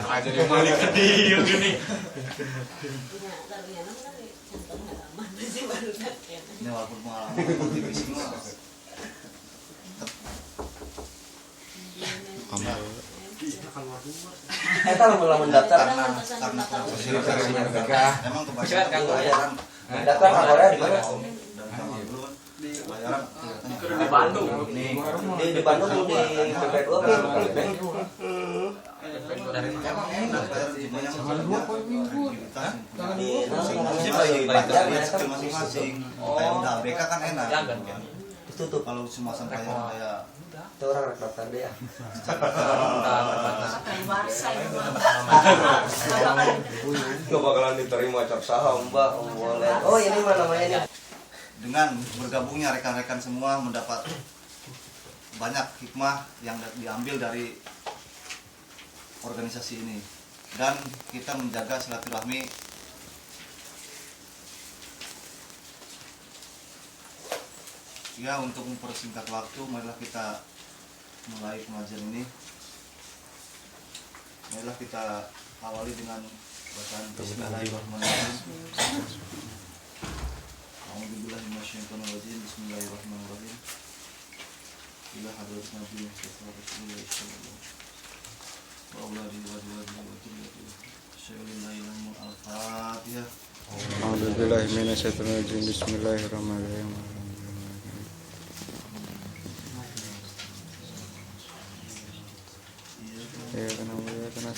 Aja di balik ke dia gini. Punya karunya kan pengalaman sih baru. Ini walaupun pengalaman aktivis mah. Eta lamun lamun daftar Karena emang kebanyakan bayaran. Daftar ke Korea di mana? Dan sama dulu kan bayaran Di Bandung. Di Bandung di BP2 kan. Emang enak bayar cuma yang Di masing-masing masing-masing kayak udah ABK kan enak. Ditutup. Kalau cuma sampai kayak Itu orang rek daftar deh ya. Gak bakalan diterima cap saham, Mbak. Boleh. Oh, ini mah namanya nih. Dengan bergabungnya rekan-rekan semua mendapat banyak hikmah yang diambil dari organisasi ini dan kita menjaga silaturahmi ya. Untuk mempersingkat waktu, marilah kita mulai pengajian ini. Marilah kita awali dengan bacaan Bismillahirrahmanirrahim. A'udzubillahi minasyaitonirrajim. Bismillahirrahmanirrahim. Ila hadrat Nabi Mustafa Rasulullah sallallahu alaihi wa alihi wa sallam. Al-Fatihah. A'udzubillahi minasyaitonirrajim. Bismillahirrahmanirrahim. Ya kana wa kana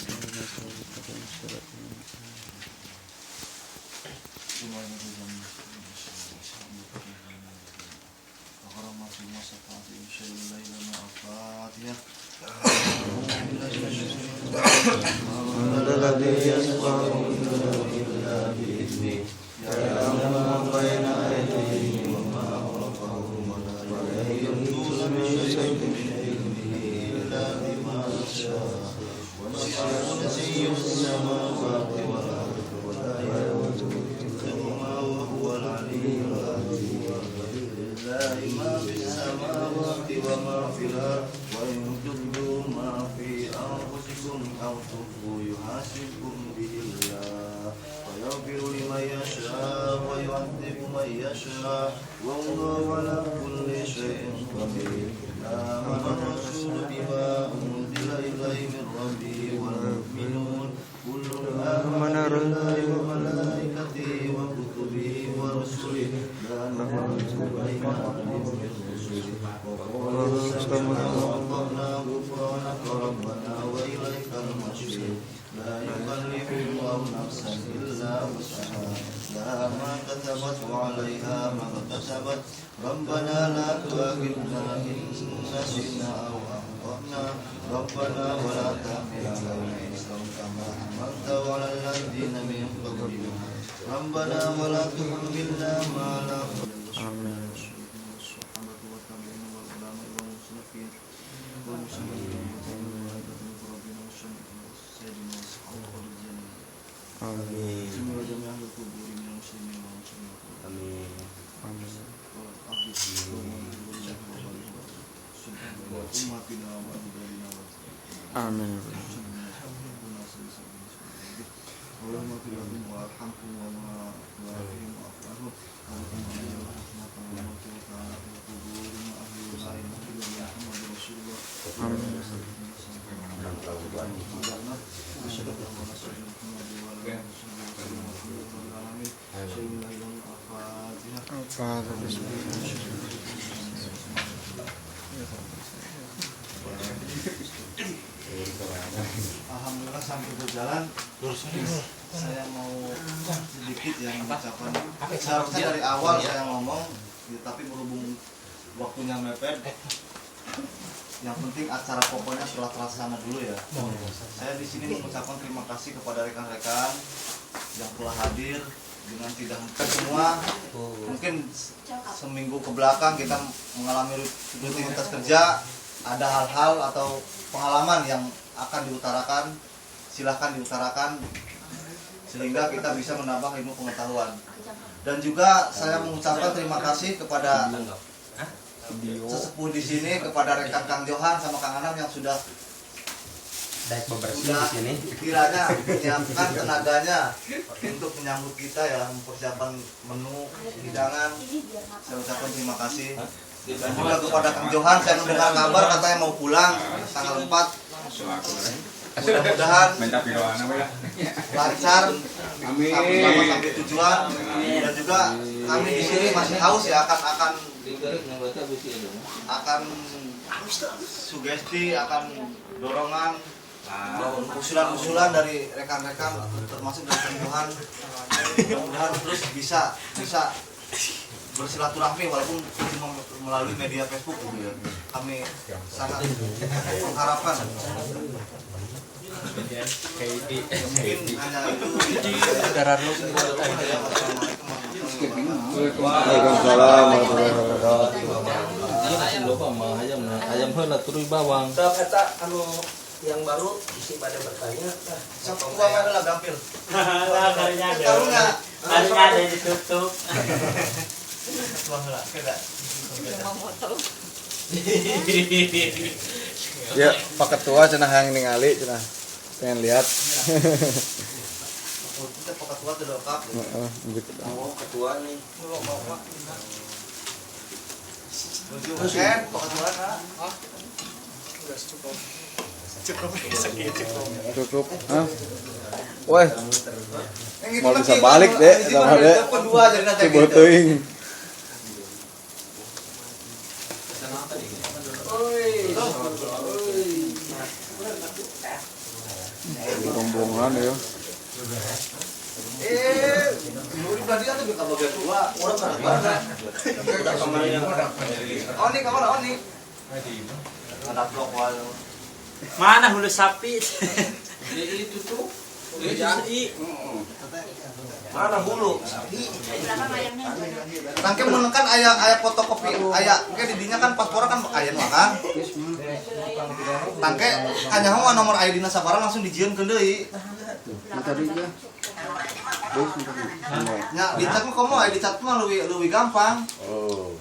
Amin. Alhamdulillah sampai berjalan. Saya mau sedikit yang mengucapkan. Seharusnya dari awal saya ngomong, ya, tapi berhubung waktunya mepet. Yang penting acara pokoknya telah terlaksana dulu ya. Saya di sini mengucapkan terima kasih kepada rekan-rekan yang telah hadir dengan tidak semua. Mungkin seminggu ke belakang kita mengalami rutinitas kerja, ada hal-hal atau pengalaman yang akan diutarakan, silahkan diutarakan sehingga kita bisa menambah ilmu pengetahuan. Dan juga saya mengucapkan terima kasih kepada sesepuh di sini, kepada rekan Kang Johan sama Kang Anam yang sudah Daek bebersih sudah di sini. Kiranya menyiapkan tenaganya untuk menyambut kita ya, mempersiapkan menu hidangan. Saya ucapkan terima kasih. Dan juga kepada Kang Johan, saya mendengar kabar katanya mau pulang tanggal 4. Mudah-mudahan lancar sampai selamat sampai tujuan. Dan juga kami di sini masih haus ya akan sugesti, akan dorongan, usulan-usulan dari rekan-rekan termasuk dari Kang Johan. Mudah-mudahan terus bisa bisa bersilaturahmi walaupun cuma melalui media Facebook gitu ya. Kami sangat mengharapkan mungkin hanya itu. Waalaikumsalam warahmatullahi wabarakatuh. Loba mah ayam nah ayam heula tuluy bawang. Sok eta anu yang baru isi pada bertanya. Ah, Sok gua mah heula gampil. Lah karunya ada. Karunya. Karunya ada yang ditutup. Ketua heula, keda. Mau foto. Ya, Pak Ketua cenah yang ningali cenah. Pengen lihat. Kita Pak Ketua teu lengkap. Heeh, gitu. Oh, ketua nih. Nuju kan Pak Ketua nah. Cukup. Hah? Wah, Yang itu Mau kan bisa ki, balik, mana- Dek, hiji sama mana Dek. telepon dua jadi nanti gitu. Ciboteuing. Rombongan ya. Eh, lu di belah dia tuh bisa bagian dua, orang bareng bareng. Oh nih, kamar oh nih. Ada blok wae. Mana hulu sapi? Ya itu tuh. Ya, Mana hulu? Belakang ayamnya gimana? Tangke menekan aya aya fotokopi aya engke di dinya kan paspor kan aya nu kan. Tangke kanyaho nomor ID na sabaraha langsung dijieunkeun deui. Nya dicat mah komo aya dicat mah leuwih leuwih gampang. Oh.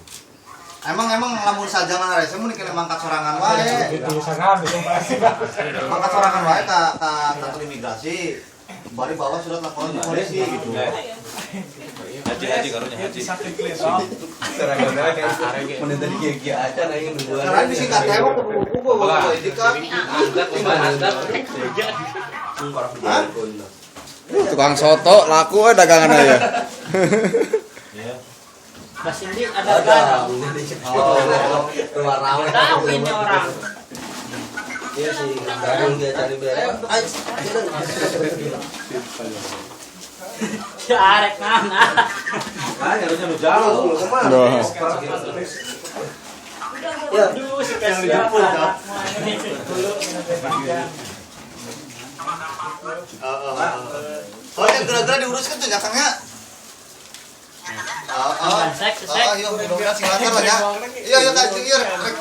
Emang emang lamun sajana harese mun dikene mangkat sorangan wae. Mangkat sorangan wae ka kantor imigrasi. Bari bawa surat laporan ke polisi gitu. Haji-haji karunya haji. Mun tadi kia-kia aja aing nungguan. Sekarang bisa KTM kudu buku bawa ini kan. Hah? Tukang soto laku we dagangan aja. Mas Indi ada kan? Oh, keluar rawe. Tahu ini orang. Iya sih, baru dia cari beres. Ya arek mana? Ah, harusnya lu jauh. Kemana? Duh. Ya, Aduh, spesial. Soalnya gara-gara diuruskan tuh jakangnya. Oh, oh. Sek, sek. Oh, iya, mudah-mudahan sing lancar lah ya. Iya, iya, Kak, iya, rek.